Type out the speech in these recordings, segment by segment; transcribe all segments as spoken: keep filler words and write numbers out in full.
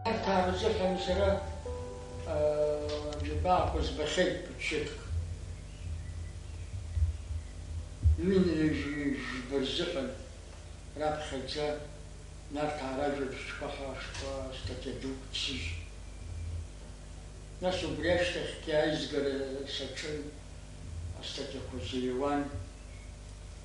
Арҭ рзыҳәан сара, аа, ҩбаақәа збахьеит, ԥыҭшьыҭк. Ҩынҩажәи жәба рзыҳәан раԥхьаӡа Нарҭаа ражәабжьқәа ҳәа астатиа дук дсыжьит. Нас убри ашьҭахьгьы аизгара саҿын, астатиақәа зыҩуан.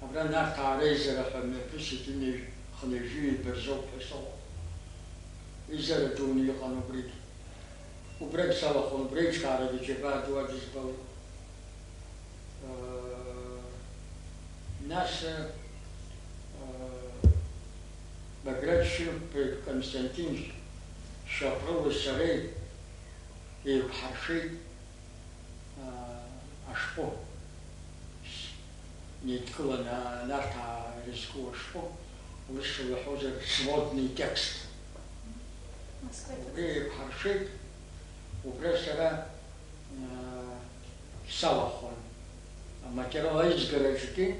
Абра Нарҭаа реизара ҳәа мҩаԥысит, ҩынҩажәи хынҩажәи ҩба рзоуп ҳәа сыҟоуп. Еизара дуны иҟан убригь. Убрагь салахәын, убра иҿкаарагьы џьабаа ду адызбалеит. Нас, Баграт Шьынқәбеи Константин Шьапрылеи сареи еиқәҳаршәеит, ашәҟәы. Неидкыланы, а, Нарҭаа ирызку ашәҟәы, урысшәа уҳәозар, сводный текст. Убри еиқәҳаршәеит, убра сара, а, салахәын. Аматериал аизгараҿгьы,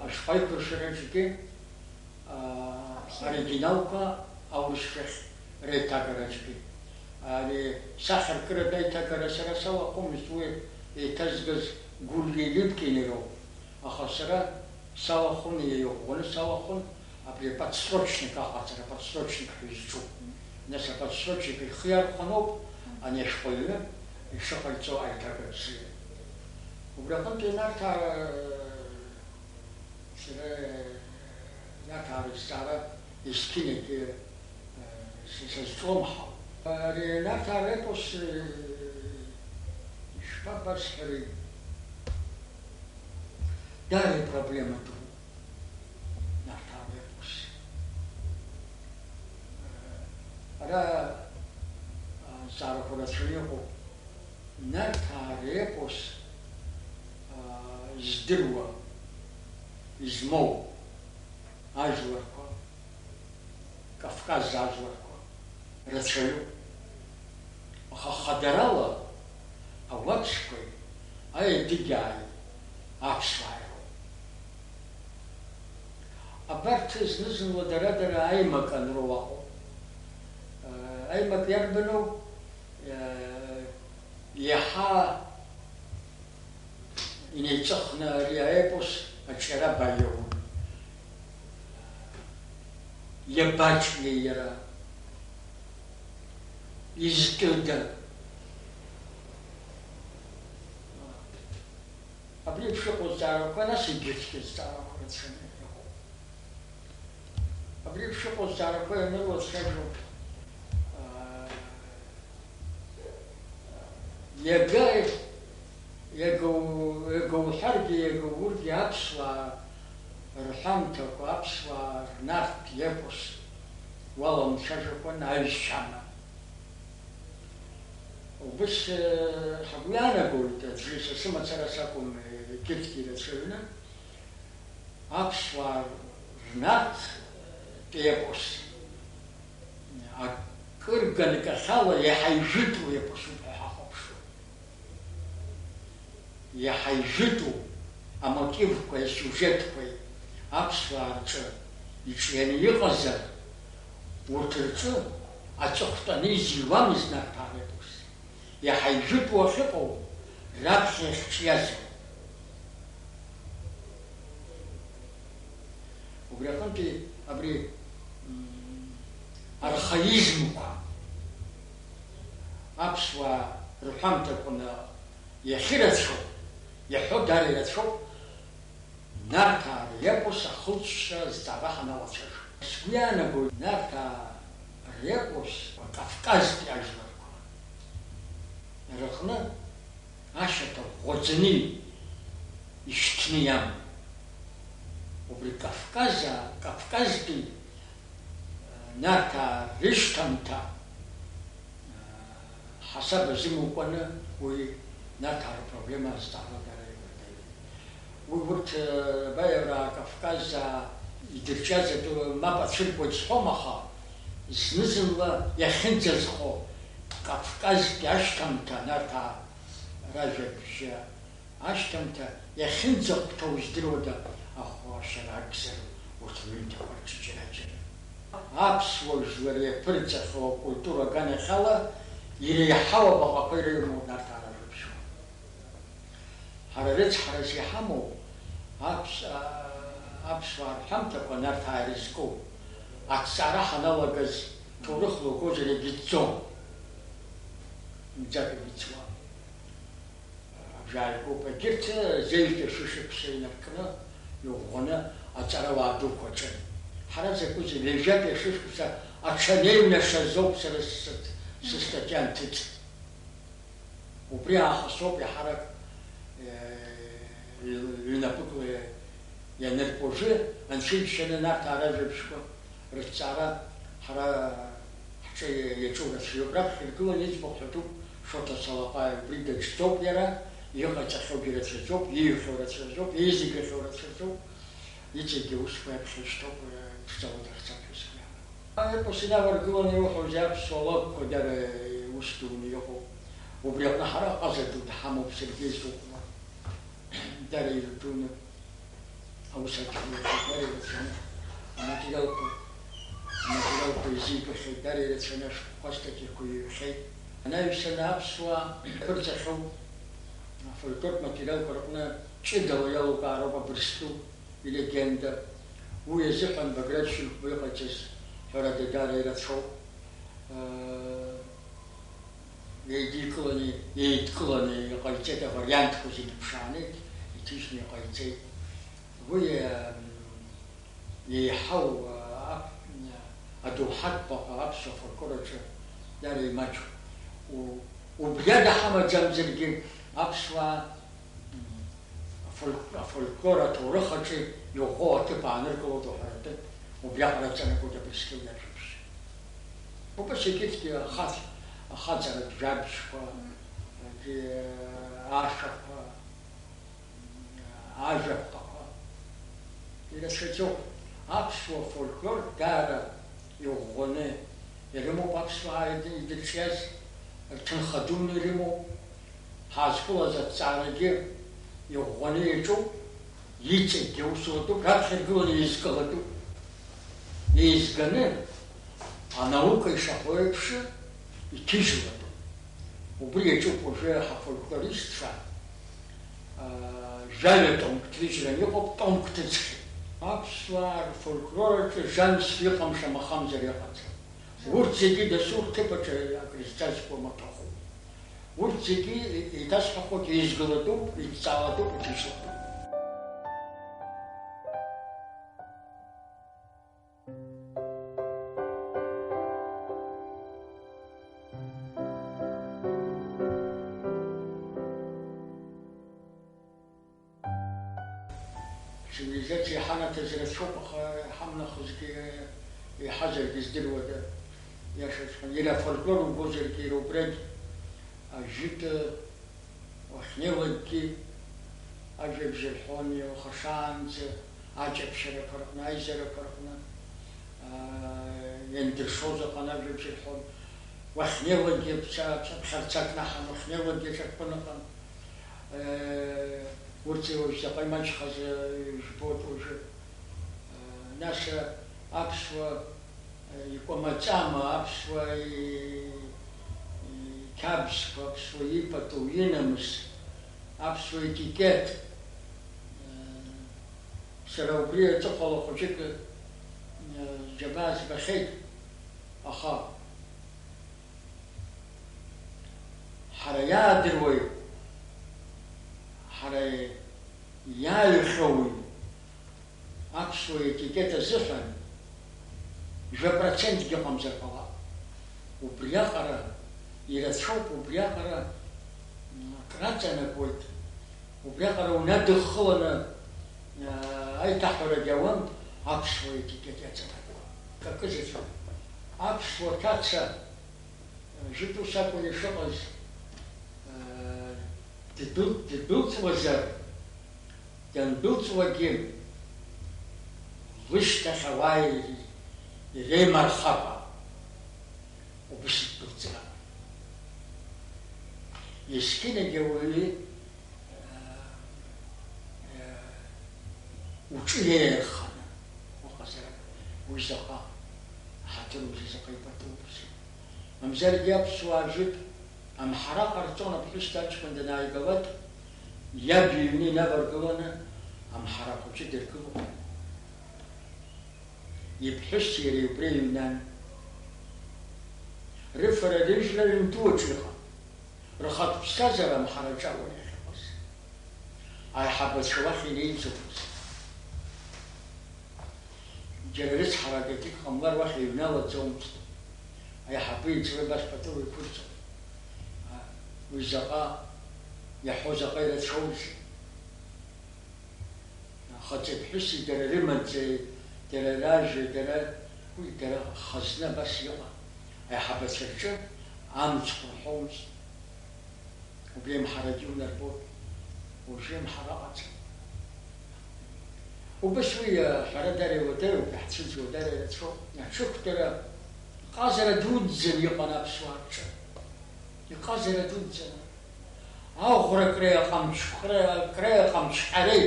ашәҟәы аиқәыршәараҿгьы, аа, оригиналқәа аурысшәахь реиҭагараҿгьы. Ари сахьаркыратә аиҭагара сара салахәымызт, уи еиҭазгаз Гулиа Липкин иоуп. Аха сара салахәын, иӷәӷәаны салахәын, абри аподстрочник аҟаҵара, аподстрочник ҳәа изҿу. Нас аподстрочник ихы иархәаноуп ани ашәҟәыҩҩы ишыҟаиҵо аиҭагара. Убри аҟынтә Нарҭаа Сара Нарҭаа рызҵаара есқьынагьы, э, с-, сазҿлымҳауп. Ари Нарҭаа репос, э, ишԥабасҳәари, даара ипроблема ду Нарҭаа репос. Э, ара, э, зҵаарақәа рацәаны иҟоуп. Нарҭаа репос, аа, здыруа, измоу ажәларқәа, Кавказ ажәларқәа рацәаҩуп. Аха хадарала ауаԥсқәеи аедыгьааи аԥсуааи роуп. Абарҭ зны-зынла дара-дара аимак анроу ыҟоуп. Аимак иарбану? Иаҳа инеиҵыхны ари аепос аҿиара абаиоу. Иабаҿиеи иара? Изтәыда? Абри еиԥш иҟоу зҵаарақәа, нас егьырҭгьы зҵаарақәа рацәаны иҟоуп. Абри еиԥш иҟоу зҵаарақәа ианрылацәажәо, аа, иага, иага у-, иага уҳәаргьы, иага уургьы аԥсуаа рҳәамҭақәа, аԥсуаа рнарҭ епос уаламцәажәакәан аҩсшьана. Убыс, э, ҳгәы иаанагоит, аӡәы са сымацара сакәым, э, егьырҭгьы ирацәаҩны, аԥсуаа рнарҭтә епос, акыр ганкахьала иаҳа ижәытәу епосуп ҳәа ҳахәаԥшуа. Иаҳа ижәытәу амотивқәеи асиужетқәеи аԥсуаа рҿы иҿианы иҟазар, урҭ рҿы аҵыхәтәаны изиуамызт Нарҭаа репос. Иаҳа ижәытәу ахьыҟоу раԥхьа иахьҿиазоуп. Убри аҟынтәи абри, м, архаизмқәа аԥсуаа рҳәамҭақәа иахьырацәоу, иаҳәо даара ирацәоуп, Нарҭаа репос ахылҵшьҭра азҵаара ҳаналацәажәо. Сгәы иаанагоит, Нарҭаа репос Кавказтәи ажәларқәа рыҟны ашьаҭа ӷәӷәаӡаны ишьҭны иамоуп. Убри Кавказаа, Кавказтәи Нарҭаа рышьҭамҭа, ҳасаб азымукәаны уи Нарҭаа рпроблема азҵаара дара иуадаҩын. Уи урҭ, Баиараа, Кавказаа идырҿиаз атәы мап ацәыркуеит сҳәом, аха зны-зынла иахьынӡазхо Кавказтәи ашьҭамҭа Нарҭаа ражәабжь Ашьҭамҭа иахьынӡахәҭоу здыруада, ахәашьара акәзар, урҭ рҩымҭақәа рҿы џьара-џьара. Аԥсуа жәлар иаԥырҵахьоу акультура аганахьала иреиҳау абаҟақәа ирымоуп Нарҭаа ражәабжьқәа. Ҳара рыцҳарас иҳамоу аԥс-, а, аԥсуаа рҳәамҭақәа Нарҭаа ирызку аҭҵаара ҳаналагаз ҭоурых лугозар иагьыӡӡом. Мҵәак иӡуа. Абжьааигәоуп. Егьырҭ зеижәтәи шәышықәса инаркны, иӷәӷәаны аҵарауаа дуқәа аҿын. Ҳара закәызеи, ҩажәатәи ашәышықәса аҽанеиҩнаша азоуп сара сыс-, сыстатиа анҭыҵ. Убри аахыс ауп иаҳарак, э, ҩ-, ҩнапыкла ианырку. Уажәы анцәа иџьшьаны Нарҭаа ражәабжьқәа рыҭҵаара ҳара ҳҿы иаҿу рацәаҩуп. Раԥхьа иргыланы иӡбахә ҳәатәуп Шоҭа Салаҟаиа, убри даҽӡоуп иара, иҟаиҵахьоугьы рацәаӡоуп, ииҳәахьоу рацәаӡоуп, еизигахьоу рацәаӡоуп, иҵегьгьы аусқәа иаԥхьа ишьҭоуп, ԥшӡала дыхьӡап ҳәа сгәы иаанагоит. Аепос инаваргыланы иуҳәозеи, аԥсуа лакәқәа дара ус дуны иҟоуп. Убри аҟны ҳара аҟаза ду дҳамоуп, Сергеи Зыхәба. Дара ирдуны аус адҳәалахьеит, дара ирацәаны аматериалқәа, аматериалқәа еизигахьеит, дара ирацәаны ашәҟәқәа, астатиақәа иҩхьеит. Анаҩсаны аԥсуаа иаԥырҵахьоу афольклортә материалқәа рҟны ҷыдала иалукаароуп Абрыскьыл илегенда. Уи азыҳәан Баграт Шьынқәба иҟаиҵаз, ҳәарада, дара ирацәоуп. Еидикыланы, еидкыланы иҟаиҵеит, авариантқәа зегьы ԥшааны иҭижьны иҟаиҵеит. Уи, м, еиҳау, а, ап-, адоуҳатә баҟа аԥсуа фольклор аҿы иара имаҷуп. У-, убри ада ҳамаӡамзаргьы, аԥсуаа афольк-, афольклор аҭоурых аҿы иӷәӷәоу аҭыԥ ааныркылоит уҳәаратәы, убриаҟара аҵанакуеит Абрыскьыл иажәабжь. Убас егьырҭгьы ахаҵ-, ахаҵаратә жәабжьқәа, егьи ашәақәа, ажәаԥҟақәа ирацәаӡоуп. Аԥсуа фольклор даара иӷәӷәаны ирымоуп аԥсуаа идырҿиаз, рҭынха дуны ирымоуп. Ҳазқәылаз аҭҵаарагьы иӷәӷәаны иаҿуп, иҵегьгьы аусуратәуп, раԥхьа иргыланы еизгалатәуп. Еизганы, анаука ишаҳәо еиԥш, иҭыжьлатәуп. Убри иаҿуп уажәы ҳафольклористцәа, аа, жәаҩа томк ҭрыжьран иҟоуп, томк ҭыҵхьеит. Аԥсуаа рфольклор аҿы жанс иҟам шамахамзар иҟаӡам. Урҭ зегьы дасу рҭыԥ аҿы акрызҵазкуа маҭәахәуп. Урҭ зегьы еиҭасҳәахуеит, еизгалатәуп, идҵалатәуп, иҭыжьлатәуп. Цивилизациа иҳанаҭаз рацәоуп, аха иҳамнахызгьы, еиҳазаргьы здыруада, иашаҵәҟьаны. Иара афольклор угозаргьы, иара убрагь ажәытә уахьнеилакгьы ажәабжь рҳәон, иуаха шаанӡа аҷаԥшьарақәа рҟны, аизарақәа рҟны, аа, иандыршоз аҟны ажәабжь рҳәон. Уахьнеилакгьы аԥца-, аԥхьарца кнаҳан, уахьнеилакгьы аҿарпын ыҟан. Урҭ уажә заҟа имаҷхаз жәбоит уажәы. Нас аԥсуа икәамаҵама, аԥсуа иқьабзқәа, аԥсуа ипату, инамыс, аԥсуа етикет. Сара убри аҵыхәала хәыҷык џьабаа збахьеит, аха Ҳара иаадыруеи, ҳара иааҩхьоуи аԥсуа етикет азыҳәан жәа процентгьы ыҟамзар ҟалап. Убриаҟара ирацәоуп, убриаҟара, м, акраҵанакуеит, убриаҟара унадыххыланы, а, аиҭаҳәарагьы ауам аԥсуа етикет иаҵанакуа. Акы заҵәык. Аԥсуа ҭаца Жытә ус акәын ишыҟаз, ддәыл-, ддәылҵуазар, дандәылҵуагьы, лышьҭахь ауаа иреимархакәа, убыс идәылҵра. Есқьынагьы ауаҩы уҿы иеирханы уҟазар, уи заҟа Ҳдыруазеи, заҟа ипатуузеи? Мамзаргьы аԥсуаа жәытә амҳара ҟарҵон, аԥҳәыс аҷкәын данааигалак, иаб иҩны инаваргыланы амҳара хәыҷы дыргылон. Иԥҳәыси иареи убри иҩнан. Рыфара-рыжәра ҩнду аҿы иҟан. Рхатә ԥсҭазаара амҳараҿы акәын иахьыҟаз. Аиҳабацәа уахь инеиӡомызт. Џьара рыцҳарак акгьы ҟамлар уахь иҩналаӡомызт. Аиҳабы иҵры абас пату иқәырҵон. Уи заҟа, иаҳәо заҟа ирацәоузеи! Ахаҵеи аԥҳәыси дара рымаӡеи, дара ражәеи, дара, уи дара хазна абас иҟан. Аиҳабацәа рҿы амцхә рҳәомызт. Убри амҳарагьы унарбоит. Уажәы амҳара ыҟаӡам. Убас уи аҳәара дара иуадаҩуп, иаҳцәыӡуа дара ирацәоуп. Аҽықәтәара ҟазара дуӡӡаны иҟан аԥсуаа рҿы. Иҟазара дуӡӡаны. Аӷәра креи аҟамчхәра-, креи аҟамчхьареи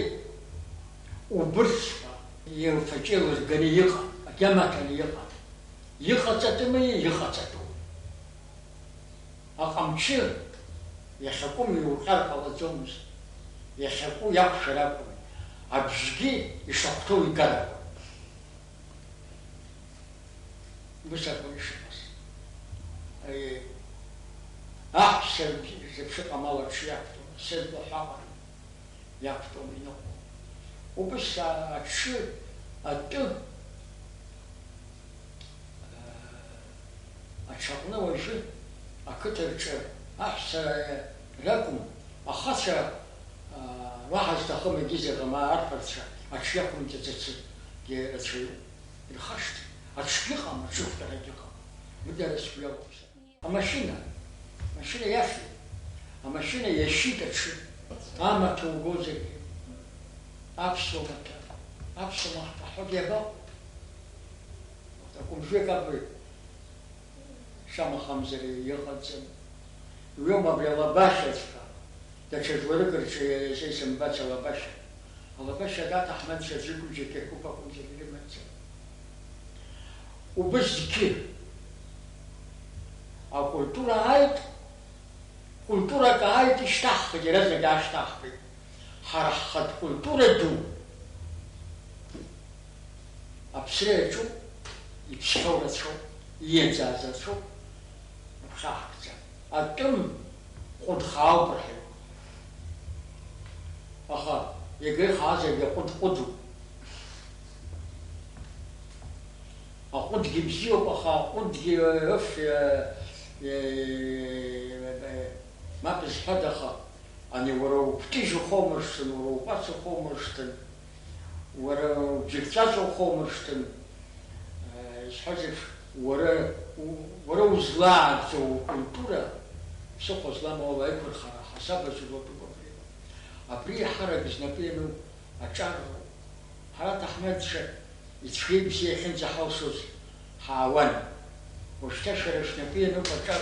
убырҭҵәҟьа еилфаҷеилырганы иҟан, агьамаҭаны иҟан. Иҟаҵатәыми, иҟаҵатәу. Аҟамчы иахьакәым иуҟьар ҟалаӡомызт, иахьакәу иақәшәар акәын, абжьгьы ишахәҭоу игар акәын. Ус акәын ишыҟаз. Ари аҳәса зеиԥш ыҟам ала аҽы иақәтәом, сыргәаҳәа аҟара иақәтәом иныҟәо. Убыс аҽы атәы, аҽаҟны уажәы ақыҭа рҿы аҳәса ракәым, ахацәа, уаҳа зҭахым егьызеиӷьым арԥарцәа аҽы иақәымҵаӡацгьы рацәаҩуп. Ирхашҭит. Аҽгьы ыҟам, аҽыхәтарагьы ыҟам. Уи дара сгәы иалоуп сара. Амашьына. Амашьына иашьит. Амашьына иашьит аҽы. Амаҭәа угозаргьы. Аԥсуа маҭәа. Аԥсуа маҭәа ҳәагьы абаҟоу? Акәымжәы акапы шамахамзар иҟаӡам. Уиоума абри алабашьаҵәҟьа, даҽа жәларык рҿы иара иаҵәа исымбац алабашьа. Алабашьа даҭаҳманцәа аӡәык-ҩыџьак иркуп акәымзар ирымаӡам. Убысгьы акультура ааит, культурак ааит, ишьҭаҳхит, иаразнак аашьҭаҳхит. Ҳара ҳхатә культура ду аԥсра иаҿуп, иԥсхьоу рацәоуп, ииаӡаз рацәоуп, агәхьаҳкӡам. Атәым ҟәыд хаауп рҳәеит. Аха иага ихаазаргьы аҟәыд ҟәыдуп. Аҟәыдгьы бзиоуп, аха аҟәыдгьы, ыф, э, э, э, мап зҳәада, аха ани уара уқәтыжь ухоумыршҭын, уара укәац ухоумыршҭын, уара уџьырҵәаҵәа ухоумыршҭын, э, исҳәаз еиԥш, уара у-, уара узлааӡо укультура ԥсыхәа зламоу ала аиқәырхара ҳасаб азы латәуп абри. Абри еиҳарак знапы иану аҿар роуп. Ҳара аҭаҳмадцәа ицәгьеи бзиеи ахьынӡаҳалшоз ҳаауан. Уажәшьҭа шәара шәнапы иануп аҿар.